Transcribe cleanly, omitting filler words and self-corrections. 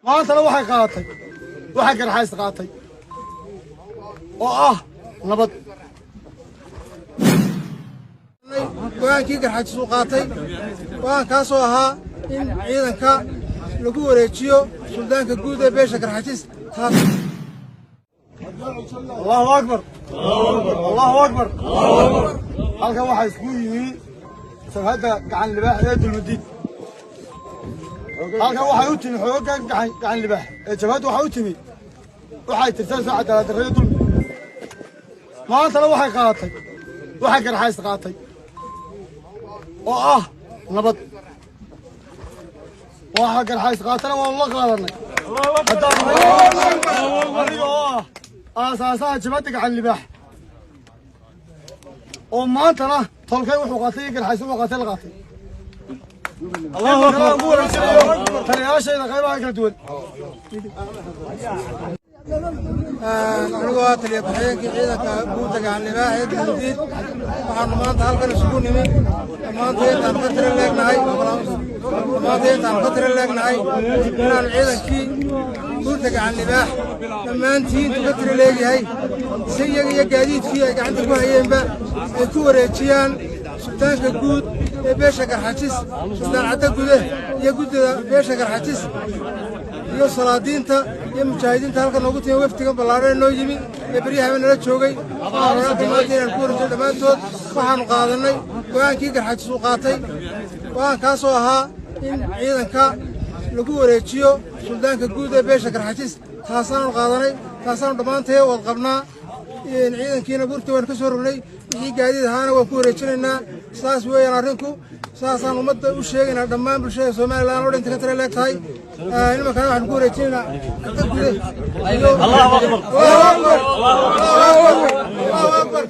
Maantana waxay qaadatay waxaa Garxajis qaatay oo ah nabad. Go'aankii Garxajis uu qaatay, go'aankaasoo ahaa in ciidanka lagu wareejiyo suldaanka guud ee beesha Garxajis, taas Allahu akbar, Allahu akbar! Halkan waxaa isku yimi jabhadda Gacan Libaax ee Dulmadiid. Halkan waxay u timi xoogagga Gacan Libaax ee jabhaddu waxay u timi waxay tirsanaysaa cadaalad darro iyo dulmi. Maantana waxay qaadatay waxaa Garxajis qaatay oo ah nabad. Waxa Garxajis qaatana waanu la qaadanay haddaan aniga oo ah aasaasaha jabhadda Gacan Libaax, oo maantana tolkay wuxuu qaatay iyo Garxajis wuxuu qaatay la qaatay. Allahu ku wareejinayo taliyayaashayda qaybaha kala duwan. Anigoo ah taliya ku-xigeenkii ciidanka guudda Gacan Libaax ee Dulmadiid, waxaanu maanta halkan isugu nimi dhammaantay intaanu ka tiro leegnahay inaanu ciidankii guudda Gacan Libaax dhammaantii intuu ka tiro leegyahay, si iyaga iyo gaadiidkii ay gacanta ku hayeenba ay ku wareejiyaan suldaanka guud ee beesha Garxajis, Suldaan Cadda Gude, iyo guddida beesha Garxajis iyo salaadiinta iyo mujaahidiinta halka noogu timi, wafdigan ballaadhan noo yimi ee beryahaba nala joogay. Waxaanu halka maanta inaan ku wareejiyo dhammaantood. Waxaanu qaadannay go'aankii Garxajis uu qaatay, go'aankaasoo ahaa in ciidanka lagu wareejiyo suldaanka guud ee beesha Garxajis. Taasaanu qaadanay, taasaanu dhammaantay wad qabnaa. Ciidankiina buurtii waan ka soo rognay, wixii gaadiid ahaana waan ku wareejinaynaa. Saas weeyaan arrinku, saasaan ummadda u sheegaynaa, dhammaan bulshada Somaliland oo dhan inta ka tira leeg tahay. Nimankana waxaan ku wareejinaynaa Cadda Gude. Allahu akbar, Allahu akbar, Allahu akbar!